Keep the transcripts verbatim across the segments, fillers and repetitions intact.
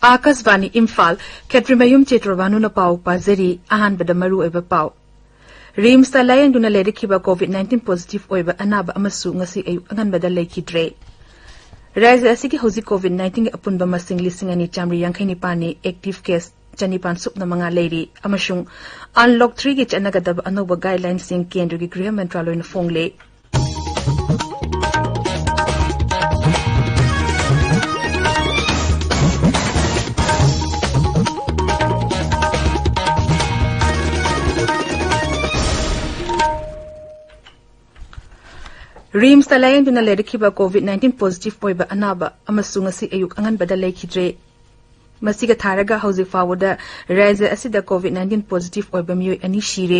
ꯑꯥꯀꯥꯁꯕꯥꯅꯤ ꯏꯝꯐꯥꯜ, ꯈꯦꯇ꯭ꯔꯤꯃꯌꯨꯝ ꯆꯤꯇ꯭ꯔꯕꯥꯅꯨꯅ ꯄꯥꯎ ꯄꯥꯖꯔꯤ꯫ ꯑꯍꯥꯟꯕꯗ ꯃꯔꯨꯑꯣꯏꯕ ꯄꯥꯎ꯫ ꯔꯤꯝꯁꯇ ꯂꯥꯌꯦꯡꯗꯨꯅ ꯂꯩꯔꯛꯈꯤꯕ ꯀꯣꯚꯤꯗ ꯅꯥꯏꯟꯇꯤꯟ ꯄꯣꯖꯤꯇꯤꯚ ꯑꯣꯏꯕ ꯑꯅꯥꯕ ꯑꯃꯁꯨ ꯉꯁꯤ ꯑꯌꯨꯛ ꯑꯉꯟꯕꯗ ꯂꯩꯈꯤꯗ꯭ꯔꯦ꯫ ꯔꯥꯖ꯭ꯌ ꯑꯁꯤꯒꯤ ꯍꯧꯖꯤꯛ ꯀꯣꯚꯤꯗ ꯅꯥꯏꯟꯇꯤꯟꯒꯤ ꯑꯄꯨꯟꯕ ꯃꯁꯤꯡ ꯂꯤꯁꯤꯡ ꯑꯅꯤ ꯆꯥꯃꯔꯤ ꯌꯥꯡꯈꯩ ꯅꯤꯄꯥꯟꯅꯤ, ꯑꯦꯛꯇꯤꯚ ꯀꯦꯁ ꯆꯅꯤꯄꯥꯟ ꯁꯨꯞꯅ ꯃꯉꯥ ꯂꯩꯔꯤ, ꯑꯃꯁꯨꯡ ꯑꯟꯂꯣꯛ ꯊ꯭ꯔꯤꯒꯤ ꯆꯠꯅꯒꯗꯕ ꯑꯅꯧꯕ ꯒꯥꯏꯗꯂꯥꯏꯟꯁꯤꯡ ꯀꯦꯟꯗ꯭ꯔꯒꯤ ꯒ꯭ꯔꯤꯍ ꯃꯟꯇ꯭ꯔꯥꯂꯣꯏꯅ ꯐꯣꯡꯂꯦ꯫ ꯔꯤꯝꯁꯇ ꯂꯥꯌꯦꯡꯗꯨꯅ ꯂꯩꯔꯛꯈꯤꯕ ꯀꯣꯚꯤꯗ ꯅꯥꯏꯟꯇꯤꯟ ꯄꯣꯖꯤꯇꯤꯚ ꯑꯣꯏꯕ ꯑꯅꯥꯕ ꯑꯃꯁꯨ ꯉꯁꯤ ꯑꯌꯨꯛ ꯑꯉꯟꯕꯗ ꯂꯩꯈꯤꯗ꯭ꯔꯦ꯫ ꯃꯁꯤꯒ ꯊꯥꯔꯒ ꯍꯧꯖꯤꯛ ꯐꯥꯎꯕꯗ ꯔꯥꯖ꯭ꯌ ꯑꯁꯤꯗ ꯀꯣꯚꯤꯗ ꯅꯥꯏꯟꯇꯤꯟ ꯄꯣꯖꯤꯇꯤꯚ ꯑꯣꯏꯕ ꯃꯤꯑꯣꯏ ꯑꯅꯤ ꯁꯤꯔꯦ꯫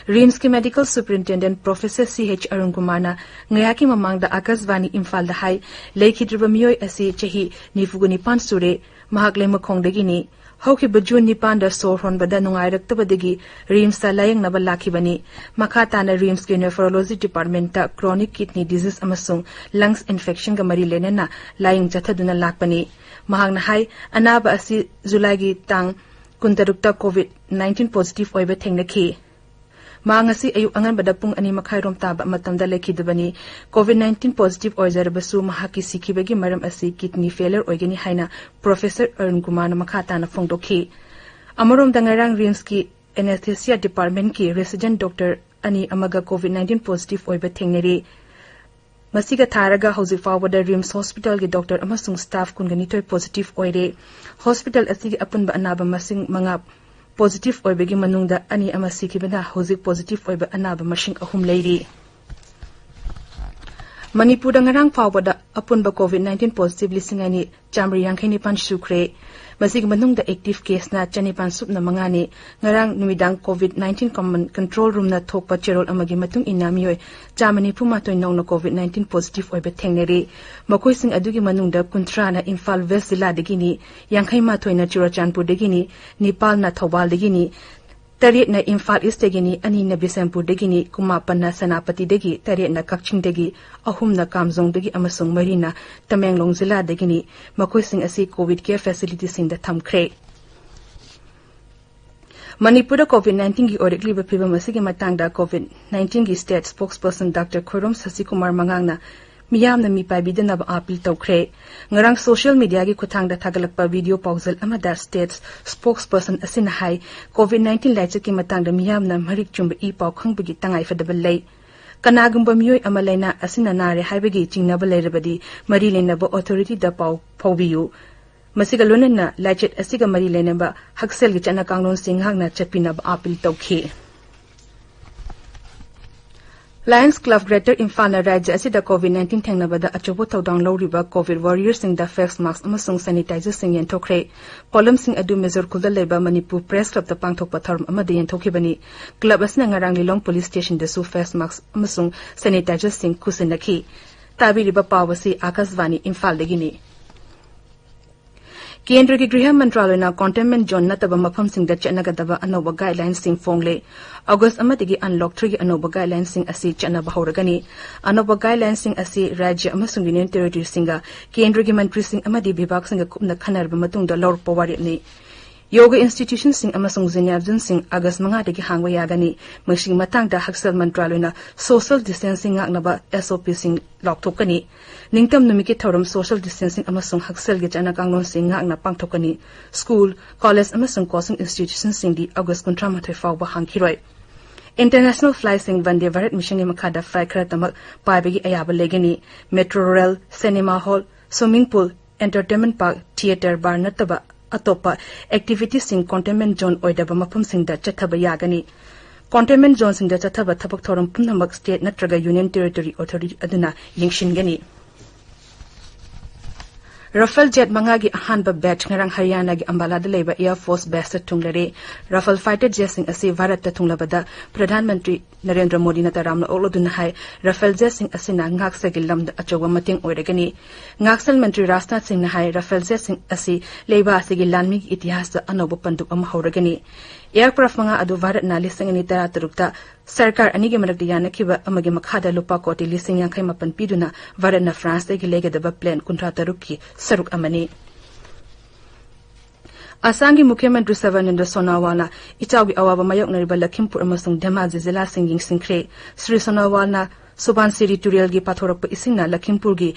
ꯔꯤꯝꯁꯀꯤ ꯃꯦꯗꯤꯀꯦꯜ ꯁꯨꯄꯔꯤꯟꯇꯦꯟꯗꯦꯟꯠ ꯄ꯭ꯔꯣꯐꯦꯁꯔ ꯁꯤ ꯑꯩꯆ ꯑꯔꯨꯟ ꯀꯨꯃꯥꯔꯅ ꯉꯥꯏꯍꯥꯛꯀꯤ ꯃꯃꯥꯡꯗ ꯑꯥꯀꯥꯁꯕꯥꯅꯤ ꯏꯝꯐꯥꯜꯗ ꯍꯥꯏ, ꯂꯩꯈꯤꯗ꯭ꯔꯤꯕ ꯃꯤꯑꯣꯏ ꯑꯁꯤ ꯆꯍꯤ ꯅꯤꯐꯨꯒ ꯅꯤꯄꯥꯟ ꯁꯨꯔꯦ꯫ ꯃꯍꯥꯛ ꯂꯩꯃꯈꯣꯡꯗꯒꯤꯅꯤ꯫ ꯍꯧꯈꯤꯕ ꯖꯨꯟ ꯅꯤꯄꯥꯟꯗ ꯁꯣꯔ ꯍꯣꯟꯕꯗ ꯅꯨꯡꯉꯥꯏꯔꯛꯇꯕꯗꯒꯤ ꯔꯤꯝꯁꯇ ꯂꯥꯌꯦꯡꯅꯕ ꯂꯥꯛꯈꯤꯕꯅꯤ꯫ ꯃꯈꯥ ꯇꯥꯅ ꯔꯤꯝꯁꯀꯤ ꯅꯦꯐ꯭ꯔꯣꯂꯣꯖꯤ ꯗꯤꯄꯥꯔꯠꯃꯦꯟꯠꯇ ꯀ꯭ꯔꯣꯅꯤꯛ ꯀꯤꯗꯅꯤ ꯗꯤꯖꯤꯖ ꯑꯃꯁꯨꯡ ꯂꯪꯁ ꯏꯟꯐꯦꯛꯁꯟꯒ ꯃꯔꯤ ꯂꯩꯅꯅ ꯂꯥꯌꯦꯡ ꯆꯠꯊꯗꯨꯅ ꯂꯥꯛꯄꯅꯤ꯫ ꯃꯍꯥꯛꯅ ꯍꯥꯏ, ꯑꯅꯥꯕ ꯑꯁꯤ ꯖꯨꯂꯥꯏꯒꯤ ꯇꯥꯡ ꯀꯨꯟꯇꯔꯨꯛꯇ ꯀꯣꯚꯤꯗ ꯅꯥꯏꯟꯇꯤꯟ ꯄꯣꯖꯤꯇꯤꯚ ꯑꯣꯏꯕ ꯊꯦꯡꯅꯈꯤ꯫ ꯃꯍꯥꯛ ꯉꯁꯤ ꯑꯌꯨꯛ ꯑꯉꯟꯕꯗ ꯄꯨꯡ ꯑꯅꯤ ꯃꯈꯥꯏꯔꯣꯝ ꯇꯥꯕ ꯃꯇꯝꯗ ꯂꯩꯈꯤꯗꯕꯅꯤ꯫ ꯀꯣꯚꯤꯗ ꯅꯥꯏꯟꯇꯤꯟ ꯄꯣꯖꯤꯇꯤꯚ ꯑꯣꯏꯖꯔꯕꯁꯨ ꯃꯍꯥꯛꯀꯤ ꯁꯤꯈꯤꯕꯒꯤ ꯃꯔꯝ ꯑꯁꯤ ꯀꯤꯗꯅꯤ ꯐꯦꯂꯔ ꯑꯣꯏꯒꯅꯤ ꯍꯥꯏꯅ ꯄ꯭ꯔꯣꯐꯦꯁꯔ ꯑꯔꯨꯟ ꯀꯨꯃꯥꯔꯅ ꯃꯈꯥ ꯇꯥꯅ ꯐꯣꯡꯗꯣꯛꯈꯤ꯫ ꯑꯃꯔꯣꯝꯗ ꯉꯔꯥꯡ ꯔꯤꯝꯁꯀꯤ ꯑꯦꯅꯦꯁꯊꯦꯁꯤꯌꯥ ꯗꯤꯄꯥꯔꯠꯃꯦꯟꯠꯀꯤ ꯔꯦꯁꯤꯗꯦꯟꯠ ꯗꯣꯛꯇꯔ ꯑꯅꯤ ꯑꯃꯒ ꯀꯣꯚꯤꯗ ꯅꯥꯏꯟꯇꯤꯟ ꯄꯣꯖꯤꯇꯤꯚ ꯑꯣꯏꯕ ꯊꯦꯡꯅꯔꯤ꯫ ꯃꯁꯤꯒ ꯊꯥꯔꯒ ꯍꯧꯖꯤꯛ ꯐꯥꯎꯕꯗ ꯔꯤꯝꯁ ꯍꯣꯁꯄꯤꯇꯥꯜꯒꯤ ꯗꯣꯛꯇꯔ ꯑꯃꯁꯨꯡ ꯁ꯭ꯇꯥꯐ ꯀꯨꯟꯒ ꯅꯤꯊꯣꯏ ꯄꯣꯖꯤꯇꯤꯚ ꯑꯣꯏꯔꯦ꯫ ꯍꯣꯁꯄꯤꯇꯥꯜ ꯑꯁꯤꯒꯤ ꯑꯄꯨꯟꯕ ꯑꯅꯥꯕ ꯃꯁꯤꯡ ꯃꯉꯥ ꯄꯣꯖꯤꯇꯤꯚ ꯑꯣꯏꯕꯒꯤ ꯃꯅꯨꯡꯗ ꯑꯅꯤ ꯑꯃ ꯁꯤꯈꯤꯕꯅ ꯍꯧꯖꯤꯛ ꯄꯣꯖꯤꯇꯤꯚ ꯑꯣꯏꯕ ꯑꯅꯥꯕ ꯃꯁꯤꯡ ꯑꯍꯨꯝ ꯂꯩꯔꯤ꯫ ꯃꯅꯤꯄꯨꯔꯗ ꯉꯔꯥꯡ ꯐꯥꯎꯕꯗ ꯑꯄꯨꯟꯕ ꯀꯣꯚꯤꯗ ꯅꯥꯏꯟꯇꯤꯟ ꯄꯣꯖꯤꯇꯤꯚ ꯂꯤꯁꯤꯡ ꯑꯅꯤ ꯆꯥꯃꯔꯤ ꯌꯥꯡꯈꯩ ꯅꯤꯄꯥꯟ ꯁꯨꯈ꯭ꯔꯦ꯫ ꯃꯁꯤꯒꯤ ꯃꯅꯨꯡꯗ ꯑꯦꯛꯇꯤꯚ ꯀꯦꯁꯅ ꯆꯅꯤꯄꯥꯟ ꯁꯨꯞꯅ ꯃꯉꯥꯅꯤ꯫ ꯉꯔꯥꯡ ꯅꯨꯃꯤꯗꯥꯡ ꯀꯣꯚꯤꯗ ꯅꯥꯏꯟꯇꯤꯟ ꯀꯃꯥꯟ ꯀꯟꯇ꯭ꯔꯣꯜ ꯔꯨꯝꯅ ꯊꯣꯛꯄ ꯆꯦꯔꯣꯜ ꯑꯃꯒꯤ ꯃꯇꯨꯡ ꯏꯟꯅ ꯃꯤꯑꯣꯏ ꯆꯥꯝꯃ ꯅꯤꯐꯨ ꯃꯥꯊꯣꯏ ꯅꯧꯅ ꯀꯣꯚꯤꯗ ꯅꯥꯏꯟꯇꯤꯟ ꯄꯣꯖꯤꯇꯤꯚ ꯑꯣꯏꯕ ꯊꯦꯡꯅꯔꯦ꯫ ꯃꯈꯣꯏꯁꯤꯡ ꯑꯗꯨꯒꯤ ꯃꯅꯨꯡꯗ ꯀꯨꯟꯊ꯭ꯔꯥꯅ ꯏꯝꯐꯥꯜ ꯋꯦꯁ ꯖꯤꯂꯥꯗꯒꯤꯅꯤ, ꯌꯥꯡꯈꯩ ꯃꯥꯊꯣꯏꯅ ꯆꯨꯔꯆꯥꯟꯄꯨꯔꯗꯒꯤꯅꯤ, ꯅꯤꯄꯥꯜꯅ ꯊꯧꯕꯥꯜꯗꯒꯤꯅꯤ, ꯇꯔꯦꯠꯅ ꯏꯝꯐꯥꯜ ꯏꯁꯇꯒꯤꯅꯤ, ꯑꯅꯤꯅ ꯕꯤꯁꯦꯝꯄꯨꯔꯗꯒꯤꯅꯤ, ꯀꯨꯟꯃꯥꯄꯟꯅ ꯁꯦꯅꯥꯄꯇꯤꯗꯒꯤ, ꯇꯔꯦꯠꯅ ꯀꯛꯆꯤꯡꯗꯒꯤ, ꯑꯍꯨꯝꯅ ꯀꯥꯝꯖꯣꯡꯗꯒꯤ ꯑꯃꯁꯨꯡ ꯃꯔꯤꯅ ꯇꯃꯦꯡꯂꯣꯡ ꯖꯤꯂꯥꯗꯒꯤꯅꯤ꯫ ꯃꯈꯣꯏꯁꯤꯡ ꯑꯁꯤ ꯀꯣꯚꯤꯗ ꯀꯦꯌꯔ ꯐꯦꯁꯤꯂꯤꯇꯤꯁꯤꯡꯗ ꯊꯝꯈ꯭ꯔꯦ꯫ ꯃꯅꯤꯄꯨꯔꯗ ꯀꯣꯚꯤꯗ ꯅꯥꯏꯟꯇꯤꯟꯒꯤ ꯑꯣꯏꯔꯛꯂꯤꯕ ꯐꯤꯕꯝ ꯑꯁꯤꯒꯤ ꯃꯇꯥꯡꯗ ꯀꯣꯚꯤꯗ ꯅꯥꯏꯟꯇꯤꯟꯒꯤ ꯁ꯭ꯇꯦꯠ ꯁ꯭ꯄꯣꯛꯁꯄꯔꯁꯟ ꯗꯥꯛꯇꯔ ꯈꯣꯏꯔꯣꯝ ꯁꯁꯤꯀꯨꯃꯥꯔ ꯃꯉꯥꯡꯅ ꯃꯤꯌꯥꯝꯅ ꯃꯤꯄꯥꯏꯕꯤꯗꯅꯕ ꯑꯥꯄꯤꯜ ꯇꯧꯈ꯭ꯔꯦ꯫ ꯉꯔꯥꯡ ꯁꯣꯁꯤꯌꯦꯜ ꯃꯤꯗꯤꯌꯥꯒꯤ ꯈꯨꯠꯊꯥꯡꯗ ꯊꯥꯒꯠꯂꯛꯄ ꯚꯤꯗꯤꯑꯣ ꯄꯥꯎꯖꯦꯜ ꯑꯃꯗ ꯁ꯭ꯇꯦꯠ ꯁ꯭ꯄꯣꯛꯁꯄꯔꯁꯟ ꯑꯁꯤꯅ ꯍꯥꯏ, ꯀꯣꯚꯤꯗ ꯅꯥꯏꯟꯇꯤꯟ ꯂꯥꯏꯆꯠꯀꯤ ꯃꯇꯥꯡꯗ ꯃꯤꯌꯥꯝꯅ ꯃꯔꯤꯛ ꯆꯨꯝꯕ ꯏ ꯄꯥꯎ ꯈꯪꯕꯒꯤ ꯇꯉꯥꯏꯐꯗꯕ ꯂꯩ꯫ ꯀꯅꯥꯒꯨꯝꯕ ꯃꯤꯑꯣꯏ ꯑꯃ ꯂꯥꯏꯅꯥ ꯑꯁꯤꯅ ꯅꯥꯔꯦ ꯍꯥꯏꯕꯒꯤ ꯆꯤꯡꯅꯕ ꯂꯩꯔꯕꯗꯤ ꯃꯔꯤ ꯂꯩꯅꯕ ꯑꯣꯊꯣꯔꯤꯇꯤꯗ ꯄꯥꯎ ꯐꯥꯎꯕꯤꯌꯨ꯫ ꯃꯁꯤꯒ ꯂꯣꯏꯅꯅ ꯂꯥꯏꯆꯠ ꯑꯁꯤꯒ ꯃꯔꯤ ꯂꯩꯅꯕ ꯍꯛꯁꯦꯜꯒꯤ ꯆꯠꯅ ꯀꯥꯡꯂꯣꯟꯁꯤꯡ ꯉꯥꯛꯅ ꯆꯠꯄꯤꯅꯕ ꯑꯥꯄꯤꯜ ꯇꯧꯈꯤ꯫ ꯂꯥꯌꯟꯁ ꯀ꯭ꯂꯕ ꯒ꯭ꯔꯦꯇꯔ ꯏꯝꯐꯥꯜꯅ ꯔꯥꯖ꯭ꯌ ꯑꯁꯤꯗ ꯀꯣꯚꯤꯗ ꯅꯥꯏꯟꯇꯤꯟ ꯊꯦꯡꯅꯕꯗ ꯑꯆꯧꯕ ꯊꯧꯗꯥꯡ ꯂꯧꯔꯤꯕ ꯀꯣꯚꯤꯗ ꯋꯥꯔꯤꯌꯔꯁꯤꯡꯗ ꯐꯦꯁ ꯃꯥꯁꯛ ꯑꯃꯁꯨꯡ ꯁꯦꯅꯤꯇꯥꯏꯖꯔꯁꯤꯡ ꯌꯦꯟꯊꯣꯛꯈ꯭ꯔꯦ꯫ ꯄꯣꯠꯂꯝꯁꯤꯡ ꯑꯗꯨ ꯃꯦꯖꯣꯔ ꯈꯨꯜꯗ ꯂꯩꯕ ꯃꯅꯤꯄꯨꯔ ꯄ꯭ꯔꯦꯁ ꯀ꯭ꯂꯕꯇ ꯄꯥꯡꯊꯣꯛꯄ ꯊꯧꯔꯝ ꯑꯃꯗ ꯌꯦꯟꯊꯣꯛꯈꯤꯕꯅꯤ꯫ ꯀ꯭ꯂꯕ ꯑꯁꯤꯅ ꯉꯔꯥꯡ ꯂꯤꯂꯣꯡ ꯄꯨꯂꯤꯁ ꯁ꯭ꯇꯦꯁꯟꯗꯁꯨ ꯐꯦꯁ ꯃꯥꯁꯛ ꯑꯃꯁꯨꯡ ꯁꯦꯅꯤꯇꯥꯏꯖꯔꯁꯤꯡ ꯈꯨꯠꯁꯤꯟꯅꯈꯤ꯫ ꯇꯥꯕꯤꯔꯤꯕ ꯄꯥꯎ ꯑꯁꯤ ꯑꯥꯀꯥꯁꯕꯥꯅꯤ ꯏꯝꯐꯥꯜꯗꯒꯤꯅꯤ꯫ ꯀꯦꯟꯗ꯭ꯔꯒꯤ ꯒ꯭ꯔꯤꯍ ꯃꯟꯇ꯭ꯔꯥꯂꯌꯅ ꯀꯣꯟꯇꯦꯟꯃꯦꯟꯠ ꯖꯣꯟ ꯅꯠꯇꯕ ꯃꯐꯝꯁꯤꯡꯗ ꯆꯠꯅꯒꯗꯕ ꯑꯅꯧꯕ ꯒꯥꯏꯗꯂꯥꯏꯟꯁꯤꯡ ꯐꯣꯡꯂꯦ꯫ ꯑꯣꯒꯁ꯭ꯠ ꯑꯃꯗꯒꯤ ꯑꯟꯂꯣꯛ ꯊ꯭ꯔꯤꯒꯤ ꯑꯅꯧꯕ ꯒꯥꯏꯗꯂꯥꯏꯟꯁꯤꯡ ꯑꯁꯤ ꯆꯠꯅꯕ ꯍꯧꯔꯒꯅꯤ꯫ ꯑꯅꯧꯕ ꯒꯥꯏꯗꯂꯥꯏꯟꯁꯤꯡ ꯑꯁꯤ ꯔꯥꯖ꯭ꯌ ꯑꯃꯁꯨꯡ ꯌꯨꯅꯤꯌꯟ ꯇꯦꯔꯤꯇꯣꯔꯤꯁꯤꯡꯒ ꯀꯦꯟꯗ꯭ꯔꯒꯤ ꯃꯟꯇ꯭ꯔꯤꯁꯤꯡ ꯑꯃꯗꯤ ꯕꯤꯚꯥꯒꯁꯤꯡꯒ ꯀꯨꯞꯅ ꯈꯟꯅꯔꯕ ꯃꯇꯨꯡꯗ ꯂꯧꯔꯛꯄ ꯋꯥꯔꯦꯞꯅꯤ꯫ ꯌꯣꯒ ꯏꯟꯁꯇꯤꯇ꯭ꯌꯨꯁꯟꯁꯤꯡ ꯑꯃꯁꯨꯡ ꯖꯤꯝꯅꯥꯖꯤꯌꯝꯁꯤꯡ ꯑꯣꯒꯁ꯭ꯠ ꯃꯉꯥꯗꯒꯤ ꯍꯥꯡꯕ ꯌꯥꯒꯅꯤ꯫ ꯃꯁꯤꯒꯤ ꯃꯇꯥꯡꯗ ꯍꯛꯁꯦꯜ ꯃꯟꯇ꯭ꯔꯥꯂꯌꯅ ꯁꯣꯁꯤꯌꯦꯜ ꯗꯤꯁꯇꯦꯟꯁꯤꯡ ꯉꯥꯛꯅꯕ ꯑꯦꯁ ꯑꯣ ꯄꯤꯁꯤꯡ ꯂꯥꯎꯊꯣꯛꯀꯅꯤ꯫ ꯅꯤꯡꯇꯝ ꯅꯨꯃꯤꯠꯀꯤ ꯊꯧꯔꯝ, ꯁꯣꯁꯤꯌꯦꯜ ꯗꯤꯁꯇꯦꯟꯁꯤꯡ ꯑꯃꯁꯨꯡ ꯍꯛꯁꯦꯜꯒꯤ ꯆꯠꯅ ꯀꯥꯡꯂꯣꯟꯁꯤꯡ ꯉꯥꯛꯅ ꯄꯥꯡꯊꯣꯛꯀꯅꯤ꯫ ꯁ꯭ꯀꯨꯜ, ꯀꯣꯂꯦꯖ ꯑꯃꯁꯨꯡ ꯀꯣꯆꯤꯡ ꯏꯟꯁꯇꯤꯇ꯭ꯌꯨꯁꯟꯁꯤꯡꯗꯤ ꯑꯣꯒꯁ꯭ꯠ ꯀꯨꯟꯊ꯭ꯔꯥ ꯃꯥꯊꯣꯏ ꯐꯥꯎꯕ ꯍꯥꯡꯈꯤꯔꯣꯏ꯫ ꯏꯟꯇꯔꯅꯦꯁꯅꯦꯜ ꯐ꯭ꯂꯥꯏꯠꯁꯤꯡ ꯚꯟꯗꯦ ꯚꯥꯔꯠ ꯃꯤꯁꯟꯒꯤ ꯃꯈꯥꯗ ꯐ꯭ꯂꯥꯏꯠ ꯈꯔꯇꯃꯛ ꯄꯥꯏꯕꯒꯤ ꯑꯌꯥꯕ ꯂꯩꯒꯅꯤ꯫ Metro rail, cinema hall, swimming pool, entertainment park, theatre, bar ꯅꯠꯇꯕ ꯑꯇꯣꯞꯄ ꯑꯦꯛꯇꯤꯚꯤꯇꯤꯁꯤꯡ ꯀꯣꯟꯇꯦꯟꯃꯦꯟꯠ ꯖꯣꯟ ꯑꯣꯏꯗꯕ ꯃꯐꯝꯁꯤꯡꯗ ꯆꯠꯊꯕ ꯌꯥꯒꯅꯤ꯫ ꯀꯣꯟꯇꯦꯟꯃꯦꯟꯠ ꯖꯣꯟꯁꯤꯡꯗ ꯆꯠꯊꯕ ꯊꯕꯛ ꯊꯧꯔꯝ ꯄꯨꯝꯅꯃꯛ ꯁ꯭ꯇꯦꯠ ꯅꯠꯇ꯭ꯔꯒ ꯌꯨꯅꯤꯌꯟ ꯇꯦꯔꯤꯇꯣꯔꯤ ꯑꯣꯊꯣꯔꯤꯇꯤ ꯑꯗꯨꯅ ꯌꯦꯡꯁꯤꯟꯒꯅꯤ꯫ ꯔꯥꯐꯦꯜ ꯖꯦꯠ ꯃꯉꯥꯒꯤ ꯑꯍꯥꯟꯕ ꯕꯦꯆ ꯉꯔꯥꯡ ꯍꯔꯤꯌꯥꯅꯥꯒꯤ ꯑꯝꯕꯥꯂꯥꯗ ꯂꯩꯕ ꯑꯦꯌꯔ ꯐꯣꯔꯁ ꯕꯦꯁꯇ ꯊꯨꯡꯂꯔꯦ꯫ ꯔꯥꯐꯦꯜ ꯐꯥꯏꯇꯔ ꯖꯦꯠꯁꯤꯡ ꯑꯁꯤ ꯚꯥꯔꯠꯇ ꯊꯨꯡꯂꯕꯗ ꯄ꯭ꯔꯙꯥꯟ ꯃꯟꯇ꯭ꯔꯤ ꯅꯔꯦꯟꯗ꯭ꯔ ꯃꯣꯗꯤꯅ ꯇꯔꯥꯝꯅ ꯑꯣꯛꯂꯗꯨꯅ ꯍꯥꯏ, ꯔꯥꯐꯦꯜ ꯖꯦꯠꯁꯤꯡ ꯑꯁꯤꯅ ꯉꯥꯛꯁꯦꯜꯒꯤ ꯂꯝꯗ ꯑꯆꯧꯕ ꯃꯇꯦꯡ ꯑꯣꯏꯔꯒꯅꯤ꯫ ꯉꯥꯛꯁꯦꯜ ꯃꯟꯇ꯭ꯔꯤ ꯔꯥꯖꯅꯥꯊ ꯁꯤꯡꯅ ꯍꯥꯏ, ꯔꯥꯐꯦꯜ ꯖꯦꯠꯁꯤꯡ ꯑꯁꯤ ꯂꯩꯕꯥꯛ ꯑꯁꯤꯒꯤ ꯂꯥꯟꯃꯤꯒꯤ ꯏꯇꯤꯍꯥꯁꯇ ꯑꯅꯧꯕ ꯄꯟꯗꯨꯞ ꯑꯃ ꯍꯧꯔꯒꯅꯤ꯫ ꯑꯦꯌꯥꯔꯀ꯭ꯔꯥꯐ ꯃꯉꯥ ꯑꯗꯨ ꯚꯥꯔꯠꯅ ꯂꯤꯁꯤꯡ ꯑꯅꯤ ꯇꯔꯥ ꯇꯔꯨꯛꯇ ꯁꯔꯀꯥꯔ ꯑꯅꯤꯒꯤ ꯃꯔꯛꯇ ꯌꯥꯅꯈꯤꯕ ꯑꯃꯒꯤ ꯃꯈꯥꯗ ꯂꯨꯄꯥ ꯀꯣꯇꯤ ꯂꯤꯁꯤꯡ ꯌꯥꯡꯈꯩ ꯃꯥꯄꯟ ꯄꯤꯗꯨꯅ ꯚꯥꯔꯠꯅ ꯐ꯭ꯔꯥꯟꯁꯇꯒꯤ ꯂꯩꯒꯗꯕ ꯄ꯭ꯂꯦꯟ ꯀꯨꯟꯊ꯭ꯔꯥ ꯇꯔꯨꯛꯀꯤ ꯁꯔꯨꯛ ꯑꯃꯅꯤ꯫ ꯑꯁꯥꯝꯒꯤ ꯃꯨꯈ꯭ꯌ ꯃꯟꯇ꯭ꯔꯤ ꯁꯔꯕꯥꯅꯟꯗ ꯁꯣꯅꯣꯋꯥꯜꯅ ꯏꯆꯥꯎꯒꯤ ꯑꯋꯥꯕ ꯃꯥꯌꯣꯛꯅꯔꯤꯕ ꯂꯈꯤꯝꯄꯨꯔ ꯑꯃꯁꯨꯡ ꯙꯦꯃꯥꯖꯤ ꯖꯤꯂꯥꯁꯤꯡ ꯌꯦꯡꯁꯤꯟꯈ꯭ꯔꯦ꯫ ꯁ꯭ꯔꯤ ꯁꯣꯅꯣꯋꯥꯜꯅ ꯁꯨꯕꯥꯟꯁꯤꯔꯤ ꯇꯨꯔꯦꯜꯒꯤ ꯄꯥꯊꯣꯔꯛꯄ ꯏꯁꯤꯡꯅ ꯂꯈꯤꯝꯄꯨꯔꯒꯤ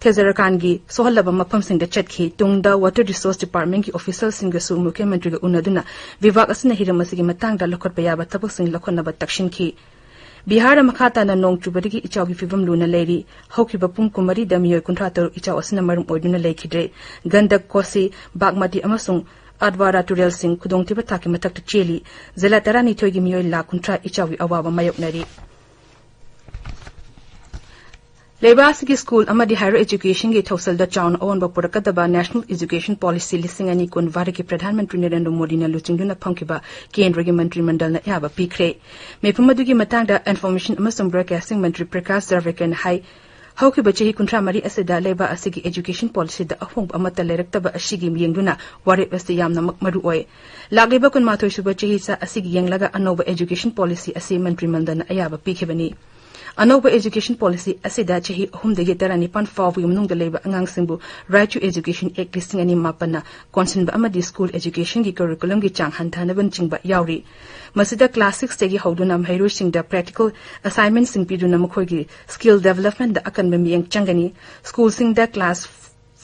ꯊꯦꯖꯔꯀꯥꯟꯒꯤ ꯁꯣꯛꯍꯜꯂꯕ ꯃꯐꯝꯁꯤꯡꯗ ꯆꯠꯈꯤ꯫ ꯇꯨꯡꯗ ꯋꯥꯇꯔ ꯔꯤꯁꯣꯔꯁ ꯗꯤꯄꯥꯔꯠꯃꯦꯟꯒꯤ ꯑꯣꯐꯤꯁꯤꯌꯦꯜꯁꯤꯡꯒꯁꯨ ꯃꯨꯈ꯭ꯌ ꯃꯟꯇ꯭ꯔꯤꯒ ꯎꯅꯗꯨꯅ ꯚꯤꯚꯥꯒ ꯑꯁꯤꯅ ꯍꯤꯔꯝ ꯑꯁꯤꯒꯤ ꯃꯇꯥꯡꯗ ꯂꯧꯈꯠꯄ ꯌꯥꯕ ꯊꯕꯛꯁꯤꯡ ꯂꯧꯈꯠꯅꯕ ꯇꯛꯁꯤꯟꯈꯤ꯫ ꯕꯤꯍꯥꯔꯗ ꯃꯈꯥ ꯇꯥꯅ ꯅꯣꯡ ꯆꯨꯕꯗꯒꯤ ꯏꯆꯥꯎꯒꯤ ꯐꯤꯕꯝ ꯂꯨꯅ ꯂꯩꯔꯤ꯫ ꯍꯧꯈꯤꯕ ꯄꯨꯡ ꯀꯨꯟꯃꯔꯤꯗ ꯃꯤꯑꯣꯏ ꯀꯨꯟꯊ꯭ꯔꯥ ꯇꯔꯨꯛ ꯏꯆꯥꯎ ꯑꯁꯤꯅ ꯃꯔꯝ ꯑꯣꯏꯗꯨꯅ ꯂꯩꯈꯤꯗ꯭ꯔꯦ꯫ ꯒꯟꯗꯛ, ꯀꯣꯁꯤ, ꯕꯥꯒꯃꯇꯤ ꯑꯃꯁꯨꯡ ꯑꯗꯋꯥꯔꯥ ꯇꯨꯔꯦꯜꯁꯤꯡ ꯈꯨꯗꯣꯡꯊꯤꯕ ꯊꯥꯛꯀꯤ ꯃꯊꯛꯇ ꯆꯦꯜꯂꯤ꯫ ꯖꯤꯂꯥ ꯇꯔꯥꯅꯤꯊꯣꯏꯒꯤ ꯃꯤꯑꯣꯏ ꯂꯥꯈ ꯀꯨꯟꯊ꯭ꯔꯥ ꯏꯆꯥꯎꯒꯤ ꯑꯋꯥꯕ ꯃꯥꯌꯣꯛꯅꯔꯤ꯫ ꯂꯩꯕꯥꯛ ꯑꯁꯤꯒꯤ ꯁ꯭ꯀꯨꯜ ꯑꯃꯗꯤ ꯍꯥꯌꯔ ꯑꯦꯖꯨꯀꯦꯁꯟꯒꯤ ꯊꯧꯁꯤꯜꯗ ꯆꯥꯎꯅ ꯑꯑꯣꯟꯕ ꯄꯨꯔꯛꯀꯗꯕ ꯅꯦꯁꯅꯦꯜ ꯑꯦꯖꯨꯀꯦꯁꯟ ꯄꯣꯂꯤꯁꯤ ꯂꯤꯁꯤꯡ ꯑꯅꯤ ꯀꯨꯟ ꯚꯥꯔꯠꯀꯤ ꯄ꯭ꯔꯙꯥꯟ ꯃꯟꯇ꯭ꯔꯤ ꯅꯔꯦꯟꯗ꯭ꯔ ꯃꯣꯗꯤꯅ ꯂꯨꯆꯤꯡꯗꯨꯅ ꯐꯝꯈꯤꯕ ꯀꯦꯟꯗ꯭ꯔꯒꯤ ꯃꯟꯇ꯭ꯔꯤ ꯃꯟꯗꯜꯅ ꯑꯌꯥꯕ ꯄꯤꯈ꯭ꯔꯦ꯫ ꯃꯤꯐꯝ ꯑꯗꯨꯒꯤ ꯃꯇꯥꯡꯗ ꯏꯟꯐꯣꯔꯃꯦꯁꯟ ꯑꯃꯁꯨꯡ ꯕ꯭ꯔꯣꯗꯀꯥꯁꯇꯤꯡ ꯃꯟꯇ꯭ꯔꯤ ꯄ꯭ꯔꯀꯥꯁ ꯖꯥꯚ꯭ꯔꯦꯀꯔꯅ ꯍꯥꯏ, ꯍꯧꯈꯤꯕ ꯆꯍꯤ ꯀꯨꯟꯊ꯭ꯔꯥ ꯃꯔꯤ ꯑꯁꯤꯗ ꯂꯩꯕꯥꯛ ꯑꯁꯤꯒꯤ ꯑꯦꯖꯨꯀꯦꯁꯟ ꯄꯣꯂꯤꯁꯤꯗ ꯑꯍꯣꯡꯕ ꯑꯃꯠꯇ ꯂꯩꯔꯛꯇꯕ ꯑꯁꯤꯒꯤ ꯃꯤꯠꯌꯦꯡꯗꯨꯅ ꯋꯥꯔꯦꯞ ꯑꯁꯤ ꯌꯥꯝꯅꯃꯛ ꯃꯔꯨ ꯑꯣꯏ꯫ ꯂꯥꯛꯂꯤꯕ ꯀꯨꯟꯃꯥꯊꯣꯏ ꯁꯨꯕ ꯆꯍꯤꯆꯥ ꯑꯁꯤꯒꯤ ꯌꯦꯡꯂꯒ ꯑꯅꯧꯕ ꯑꯦꯖꯨꯀꯦꯁꯟ ꯄꯣꯂꯤꯁꯤ ꯑꯁꯤ ꯃꯟꯇ꯭ꯔꯤ ꯃꯟꯗꯜꯅ ꯑꯌꯥꯕ ꯄꯤꯈꯤꯕꯅꯤ꯫ ꯑꯅꯧꯕ ꯑꯦꯖꯨꯀꯦꯁꯟ ꯄꯣꯂꯤꯁꯤ ꯑꯁꯤꯗ ꯆꯍꯤ ꯑꯍꯨꯝꯗꯒꯤ ꯇꯔꯥꯅꯤꯄꯥꯟ ꯐꯥꯎꯕꯒꯤ ꯃꯅꯨꯡꯗ ꯂꯩꯕ ꯑꯉꯥꯡꯁꯤꯡꯕꯨ Right to Education Act ꯂꯤꯁꯤꯡ ꯑꯅꯤ ꯃꯥꯄꯟꯅ ꯀꯣꯟꯁꯤꯟꯕ ꯑꯃꯗꯤ ꯁ꯭ꯀꯨꯜ ꯑꯦꯖꯨꯀꯦꯁꯟꯒꯤ ꯀꯔꯤꯀꯨꯂꯝꯒꯤ ꯆꯥꯡ ꯍꯟꯊꯍꯟꯅꯕꯅꯆꯤꯡꯕ ꯌꯥꯎꯔꯤ꯫ ꯃꯁꯤꯗ ꯀ꯭ꯂꯥꯁ ꯁꯤꯛꯁꯇꯒꯤ ꯍꯧꯗꯨꯅ ꯃꯍꯩꯔꯣꯏꯁꯤꯡꯗ ꯄ꯭ꯔꯦꯛꯇꯤꯀꯦꯜ ꯑꯦꯁꯥꯏꯟꯃꯦꯟꯁꯤꯡ ꯄꯤꯗꯨꯅ ꯃꯈꯣꯏꯒꯤ ꯁ꯭ꯀꯤꯜ ꯗꯦꯚꯂꯞꯃꯦꯟꯗ ꯑꯀꯟꯕ ꯃꯤꯠꯌꯦꯡ ꯆꯪꯒꯅꯤ꯫ ꯁ꯭ꯀꯨꯜꯁꯤꯡꯗ ꯀ꯭ꯂꯥꯁ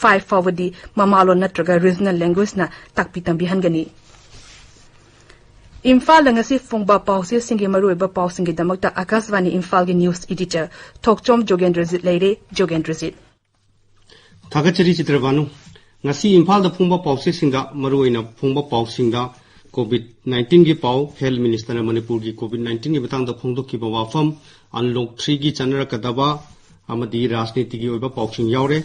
ꯐꯥꯏꯚ ꯐꯥꯎꯕꯗꯤ ꯃꯃꯥꯂꯣꯟ ꯅꯠꯇ꯭ꯔꯒ ꯔꯤꯖꯅꯦꯜ ꯂꯦꯡꯒ꯭ꯋꯦꯖꯅ ꯇꯥꯛꯄꯤ ꯇꯝꯕꯤꯍꯟꯒꯅꯤ꯫ ꯏꯝꯐꯥꯜꯗ ꯉꯁꯤ ꯐꯣꯡꯕ ꯄꯥꯎꯆꯦꯁꯤꯡꯒꯤ ꯃꯔꯨꯑꯣꯏꯕ ꯄꯥꯎꯁꯤꯡꯒꯤꯗꯃꯛꯇ ꯑꯀꯥꯁꯕꯥꯅꯤ ꯏꯝꯐꯥꯜꯒꯤ ꯅ꯭ꯌꯨꯁ ꯏꯗꯤꯇꯔ ꯊꯣꯛꯆꯣꯝ ꯖꯣꯒꯦꯟꯗ꯭ꯔꯖꯤꯠ ꯂꯩꯔꯦ꯫ ꯖꯣꯒꯦꯟꯗ꯭ꯔꯖꯤꯠ꯫ ꯊꯥꯒꯠꯆꯔꯤ ꯆꯤꯇ꯭ꯔꯕꯥꯅꯨ꯫ ꯉꯁꯤ ꯏꯝꯐꯥꯜꯗ ꯐꯣꯡꯕ ꯄꯥꯎꯆꯦꯁꯤꯡꯗ ꯃꯔꯨꯑꯣꯏꯅ ꯐꯣꯡꯕ ꯄꯥꯎꯁꯤꯡꯗ ꯀꯣꯚꯤꯗ ꯅꯥꯏꯟꯇꯤꯟꯒꯤ ꯄꯥꯎ, ꯍꯦꯜꯊ ꯃꯤꯅꯤꯁꯇꯔꯅ ꯃꯅꯤꯄꯨꯔꯒꯤ ꯀꯣꯚꯤꯗ ꯅꯥꯏꯟꯇꯤꯟꯒꯤ ꯃꯇꯥꯡꯗ ꯐꯣꯡꯗꯣꯛꯈꯤꯕ ꯋꯥꯐꯝ, ꯑꯟꯂꯣꯛ ꯊ꯭ꯔꯤꯒꯤ ꯆꯠꯅꯔꯛꯀꯗꯕ ꯑꯃꯗꯤ ꯔꯥꯖꯅꯤꯇꯤꯒꯤ ꯑꯣꯏꯕ ꯄꯥꯎꯁꯤꯡ ꯌꯥꯎꯔꯦ꯫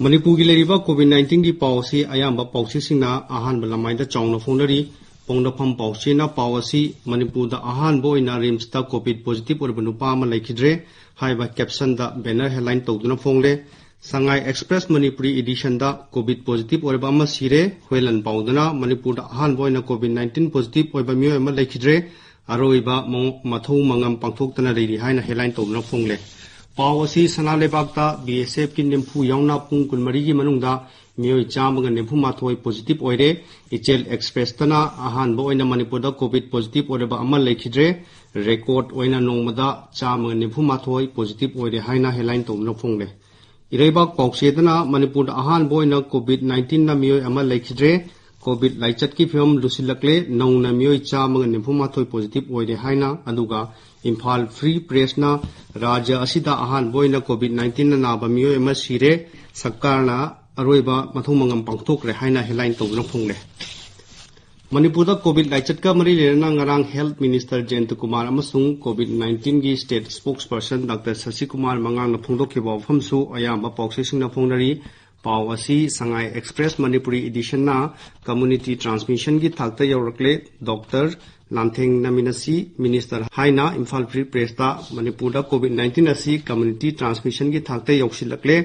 ꯃꯅꯤꯄꯨꯔꯒꯤ ꯂꯩꯔꯤꯕ ꯀꯣꯚꯤꯗ ꯅꯥꯏꯟꯇꯤꯟꯒꯤ ꯄꯥꯎ ꯑꯁꯤ ꯑꯌꯥꯝꯕ ꯄꯥꯎꯆꯦꯁꯤꯡꯅ ꯑꯍꯥꯟꯕ ꯂꯃꯥꯏꯗ ꯆꯥꯎꯅ ꯐꯣꯡꯅꯔꯤ꯫ ꯄꯣꯡꯅꯐꯝ ꯄꯥꯎꯆꯦꯅ ꯄꯥꯎ ꯑꯁꯤ ꯃꯅꯤꯄꯨꯔꯗ ꯑꯍꯥꯟꯕ ꯑꯣꯏꯅ ꯔꯤꯝꯁꯇ ꯀꯣꯚꯤꯗ ꯄꯣꯖꯤꯇꯤꯚ ꯑꯣꯏꯔꯕ ꯅꯨꯄꯥ ꯑꯃ ꯂꯩꯈꯤꯗ꯭ꯔꯦ ꯍꯥꯏꯕ ꯀꯦꯞꯁꯟꯗ ꯕꯦꯅꯔ ꯍꯦꯗꯂꯥꯏꯟ ꯇꯧꯗꯨꯅ ꯐꯣꯡꯂꯦ꯫ ꯁꯉꯥꯏ ꯑꯦꯛꯁꯄ꯭ꯔꯦꯁ ꯃꯅꯤꯄꯨꯔꯤ ꯏꯗꯤꯁꯟꯗ ꯀꯣꯚꯤꯗ ꯄꯣꯖꯤꯇꯤꯚ ꯑꯣꯏꯔꯕ ꯑꯃ ꯁꯤꯔꯦ꯫ ꯍꯨꯏꯂꯟ ꯄꯥꯎꯗꯅ ꯃꯅꯤꯄꯨꯔꯗ ꯑꯍꯥꯟꯕ ꯑꯣꯏꯅ ꯀꯣꯚꯤꯗ ꯅꯥꯏꯟꯇꯤꯟ ꯄꯣꯖꯤꯇꯤꯚ ꯑꯣꯏꯕ ꯃꯤꯑꯣꯏ ꯑꯃ ꯂꯩꯈꯤꯗ꯭ꯔꯦ꯫ ꯑꯔꯣꯏꯕ ꯃ-, ꯃꯊꯧ ꯃꯉꯝ ꯄꯥꯡꯊꯣꯛꯇꯅ ꯂꯩꯔꯤ ꯍꯥꯏꯅ ꯍꯦꯗꯂꯥꯏꯟ ꯇꯧꯗꯨꯅ ꯐꯣꯡꯂꯦ꯫ ꯄꯥꯎ ꯑꯁꯤ ꯁꯅꯥ ꯂꯩꯕꯥꯛꯇ ꯕꯤ ꯑꯦꯁ ꯑꯦꯐꯀꯤ ꯅꯤꯐꯨ ꯌꯥꯎꯅ ꯄꯨꯡ ꯀꯨꯟꯃꯔꯤꯒꯤ ꯃꯅꯨꯡꯗ ꯃꯤꯑꯣꯏ ꯆꯥꯝꯃꯒ ꯅꯤꯐꯨ ꯃꯥꯊꯣꯏ ꯄꯣꯖꯤꯇꯤꯚ ꯑꯣꯏꯔꯦ꯫ ꯏꯆꯦꯜ ꯑꯦꯛꯁꯄ꯭ꯔꯦꯁꯇꯅ ꯑꯍꯥꯟꯕ ꯑꯣꯏꯅ ꯃꯅꯤꯄꯨꯔꯗ ꯀꯣꯚꯤꯗ ꯄꯣꯖꯤꯇꯤꯚ ꯑꯣꯏꯔꯕ ꯑꯃ ꯂꯩꯈꯤꯗ꯭ꯔꯦ꯫ ꯔꯦꯀꯣꯔꯗ ꯑꯣꯏꯅ ꯅꯣꯡꯃꯗ ꯆꯥꯝꯃꯒ ꯅꯤꯐꯨ ꯃꯥꯊꯣꯏ ꯄꯣꯖꯤꯇꯤꯚ ꯑꯣꯏꯔꯦ ꯍꯥꯏꯅ ꯍꯦꯗꯂꯥꯏꯟ ꯇꯧꯗꯨꯅ ꯐꯣꯡꯂꯦ꯫ ꯏꯔꯩꯕꯥꯛ ꯄꯥꯎꯆꯦꯗꯅ ꯃꯅꯤꯄꯨꯔꯗ ꯑꯍꯥꯟꯕ ꯑꯣꯏꯅ ꯀꯣꯚꯤꯗ ꯅꯥꯏꯟꯇꯤꯟꯅ ꯃꯤꯑꯣꯏ ꯑꯃ ꯂꯩꯈꯤꯗ꯭ꯔꯦ꯫ ꯀꯣꯚꯤꯗ ꯂꯥꯏꯆꯠꯀꯤ ꯐꯤꯕꯝ ꯂꯨꯁꯤꯜꯂꯛꯂꯦ꯫ ꯅꯧꯅ ꯃꯤꯑꯣꯏ ꯆꯥꯝꯃꯒ ꯅꯤꯐꯨ ꯃꯥꯊꯣꯏ ꯄꯣꯖꯤꯇꯤꯚ ꯑꯣꯏꯔꯦ ꯍꯥꯏꯅ, ꯑꯗꯨꯒ ꯏꯝꯐꯥꯜ ꯐ꯭ꯔꯤ ꯄ꯭ꯔꯦꯁꯅ ꯔꯥꯖ꯭ꯌ ꯑꯁꯤꯗ ꯑꯍꯥꯟꯕ ꯑꯣꯏꯅ ꯀꯣꯚꯤꯗ ꯅꯥꯏꯟꯇꯤꯟꯅ ꯅꯥꯕ ꯃꯤꯑꯣꯏ ꯑꯃ ꯁꯤꯔꯦ꯫ ꯁꯔꯀꯥꯔꯅ ꯑꯔꯣꯏꯕ ꯃꯊꯧ ꯃꯉꯝ ꯄꯥꯡꯊꯣꯛꯈ꯭ꯔꯦ ꯍꯥꯏꯅ ꯍꯦꯗꯂꯥꯏꯟ ꯇꯧꯗꯨꯅ ꯐꯣꯡꯂꯦ꯫ ꯃꯅꯤꯄꯨꯔꯗ ꯀꯣꯚꯤꯗ ꯂꯥꯏꯆꯠꯀ ꯃꯔꯤ ꯂꯩꯅꯅ ꯉꯔꯥꯡ ꯍꯦꯜꯊ ꯃꯤꯅꯤꯁꯇꯔ ꯖꯌꯟꯇ ꯀꯨꯃꯥꯔ ꯑꯃꯁꯨꯡ ꯀꯣꯚꯤꯗ ꯅꯥꯏꯟꯇꯤꯟꯒꯤ ꯁ꯭ꯇꯦꯠ ꯁ꯭ꯄꯣꯛꯁ ꯄꯔꯁꯟ ꯗꯥꯛꯇꯔ ꯁꯁꯤ ꯀꯨꯃꯥꯔ ꯃꯉꯥꯡꯅ ꯐꯣꯡꯗꯣꯛꯈꯤꯕ ꯋꯥꯐꯝꯁꯨ ꯑꯌꯥꯝꯕ ꯄꯥꯎꯆꯦꯁꯤꯡꯅ ꯐꯣꯡꯅꯔꯤ꯫ ꯄꯥꯎ ꯑꯁꯤ ꯁꯉꯥꯏ ꯑꯦꯛꯁꯄ꯭ꯔꯦꯁ ꯃꯅꯤꯄꯨꯔꯤ ꯏꯗꯤꯁꯟꯅ ꯀꯝꯃ꯭ꯌꯨꯅꯤꯇꯤ ꯇ꯭ꯔꯥꯟꯁꯃꯤꯁꯟꯒꯤ ꯊꯥꯛꯇ ꯌꯧꯔꯛꯂꯦ꯫ ꯗꯣꯛꯇꯔ ꯂꯥꯟꯊꯦꯡ ꯅꯃꯤꯅꯁꯤ ꯃꯤꯅꯤꯁꯇꯔ ꯍꯥꯏꯅ ꯏꯝꯐꯥꯜ ꯐ꯭ꯔꯤ ꯄ꯭ꯔꯦꯁꯇ ꯃꯅꯤꯄꯨꯔꯗ ꯀꯣꯚꯤꯗ ꯅꯥꯏꯟꯇꯤꯟ ꯑꯁꯤ ꯀꯝꯃ꯭ꯌꯨꯅꯤꯇꯤ ꯇ꯭ꯔꯥꯟꯁꯃꯤꯁꯟꯒꯤ ꯊꯥꯛꯇ ꯌꯧꯁꯤꯜꯂꯛꯂꯦ꯫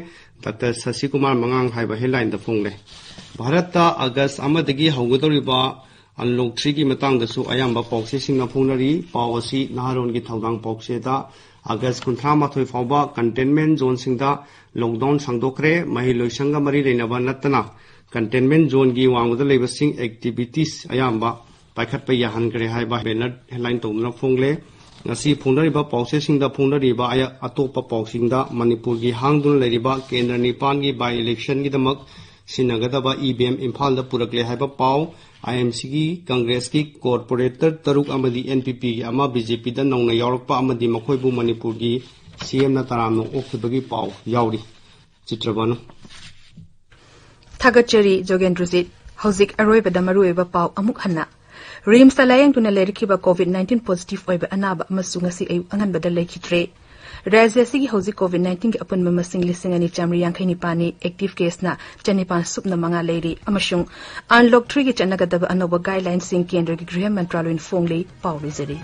ꯗꯥꯛꯇꯔ ꯁꯁꯤ ꯀꯨꯃꯥꯔ ꯃꯉꯥꯡ ꯍꯥꯏꯕ ꯍꯦꯗꯂꯥꯏꯟꯗ ꯐꯣꯡꯂꯦ꯫ ꯚꯥꯔꯠꯇ ꯑꯥꯒꯁ ꯑꯃꯗꯒꯤ ꯍꯧꯒꯗꯧꯔꯤꯕ ꯑꯟꯂꯣꯛ ꯊ꯭ꯔꯤꯒꯤ ꯃꯇꯥꯡꯗꯁꯨ ꯑꯌꯥꯝꯕ ꯄꯥꯎꯆꯦꯁꯤꯡꯅ ꯐꯣꯡꯅꯔꯤ꯫ ꯄꯥꯎ ꯑꯁꯤ ꯅꯍꯥꯔꯣꯜꯒꯤ ꯊꯧꯗꯥꯡ ꯄꯥꯎꯆꯦꯗ ꯑꯥꯒꯁ ꯀꯨꯟꯊ꯭ꯔꯥ ꯃꯥꯊꯣꯏ ꯐꯥꯎꯕ ꯀꯟꯇꯦꯟꯃꯦꯟ ꯖꯣꯟꯁꯤꯡꯗ ꯂꯣꯛꯗꯥꯎꯟ ꯁꯥꯡꯗꯣꯛꯈ꯭ꯔꯦ꯫ ꯃꯍꯩ ꯂꯣꯏꯁꯪꯒ ꯃꯔꯤ ꯂꯩꯅꯕ ꯅꯠꯇꯅ ꯀꯟꯇꯦꯟꯃꯦꯟ ꯖꯣꯟꯒꯤ ꯋꯥꯡꯃꯗ ꯂꯩꯕꯁꯤꯡ ꯑꯦꯛꯇꯤꯚꯤꯇꯤꯁ ꯑꯌꯥꯝꯕ ꯄꯥꯏꯈꯠꯄ ꯌꯥꯍꯟꯈ꯭ꯔꯦ ꯍꯥꯏꯕ ꯕꯦꯅꯔ ꯍꯦꯗꯂꯥꯏꯟ ꯇꯧꯗꯨꯅ ꯐꯣꯡꯂꯦ꯫ ꯉꯁꯤ ꯐꯣꯡꯅꯔꯤꯕ ꯄꯥꯎꯆꯦꯁꯤꯡꯗ ꯐꯣꯡꯅꯔꯤꯕ ꯑꯌ-, ꯑꯇꯣꯞꯄ ꯄꯥꯎꯁꯤꯡꯗ ꯃꯅꯤꯄꯨꯔꯒꯤ ꯍꯥꯡꯗꯨꯅ ꯂꯩꯔꯤꯕ ꯀꯦꯟꯗ꯭ꯔ ꯅꯤꯄꯥꯟꯒꯤ ꯕꯥꯏ ꯏꯂꯦꯛꯁꯟꯒꯤꯗꯃꯛ ꯁꯤꯖꯤꯟꯅꯒꯗꯕ ꯏ ꯚꯤ ꯑꯦꯝ ꯏꯝꯐꯥꯜꯗ ꯄꯨꯔꯛꯂꯦ ꯍꯥꯏꯕ ꯄꯥꯎ, ꯑꯥꯏ ꯑꯦꯝ ꯁꯤꯒꯤ ꯀꯪꯒ꯭ꯔꯦꯁꯀꯤ ꯀꯣꯔꯄꯣꯔꯦꯇꯔ ꯇꯔꯨꯛ ꯑꯃꯗꯤ ꯑꯦꯟ ꯄꯤ ꯄꯤꯒꯤ ꯑꯃ ꯕꯤ ꯖꯦ ꯄꯤꯗ ꯅꯧꯅ ꯌꯥꯎꯔꯛꯄ ꯑꯃꯗꯤ ꯃꯈꯣꯏꯕꯨ ꯃꯅꯤꯄꯨꯔꯒꯤ ꯁꯤ ꯑꯦꯝꯅ ꯇꯔꯥꯝꯅ ꯑꯣꯛꯈꯤꯕꯒꯤ ꯄꯥꯎ ꯌꯥꯎꯔꯤ꯫ ꯆꯤꯇ꯭ꯔꯕꯥꯅꯨ꯫ ꯊꯥꯒꯠꯆꯔꯤ ꯖꯣꯒꯦꯟꯗ꯭ꯔꯖꯤꯠ꯫ ꯍꯧꯖꯤꯛ ꯑꯔꯣꯏꯕꯗ ꯃꯔꯨꯑꯣꯏꯕ ꯄꯥꯎ ꯑꯃꯨꯛ ꯍꯟꯅ꯫ ꯔꯤꯝꯁꯇ ꯂꯥꯌꯦꯡꯗꯨꯅ ꯂꯩꯔꯛꯈꯤꯕ ꯀꯣꯚꯤꯗ ꯅꯥꯏꯟꯇꯤꯟ ꯄꯣꯖꯤꯇꯤꯚ ꯑꯣꯏꯕ ꯑꯅꯥꯕ ꯑꯃꯁꯨ ꯉꯁꯤ ꯑꯌꯨꯛ ꯑꯉꯟꯕꯗ ꯂꯩꯈꯤꯗ꯭ꯔꯦ꯫ ꯔꯥꯖ꯭ꯌ ꯑꯁꯤꯒꯤ ꯍꯧꯖꯤꯛ ꯀꯣꯚꯤꯗ ꯅꯥꯏꯟꯇꯤꯟꯒꯤ ꯑꯄꯨꯟꯕ ꯃꯁꯤꯡ ꯂꯤꯁꯤꯡ ꯑꯅꯤ ꯆꯥꯃꯔꯤ ꯌꯥꯡꯈꯩ ꯅꯤꯄꯥꯟꯅꯤ, ꯑꯦꯛꯇꯤꯚ ꯀꯦꯁꯅ ꯆꯅꯤꯄꯥꯟ ꯁꯨꯞꯅ ꯃꯉꯥ ꯂꯩꯔꯤ, ꯑꯃꯁꯨꯡ ꯑꯟꯂꯣꯛ ꯊ꯭ꯔꯤꯒꯤ ꯆꯠꯅꯒꯗꯕ ꯑꯅꯧꯕ ꯒꯥꯏꯗꯂꯥꯏꯟꯁꯤꯡ ꯀꯦꯟꯗ꯭ꯔꯒꯤ ꯒ꯭ꯔꯤꯍ ꯃꯟꯇ꯭ꯔꯥꯂꯣꯏꯅ ꯐꯣꯡꯂꯤ꯫ ꯄꯥꯎ ꯂꯣꯏꯖꯔꯤ꯫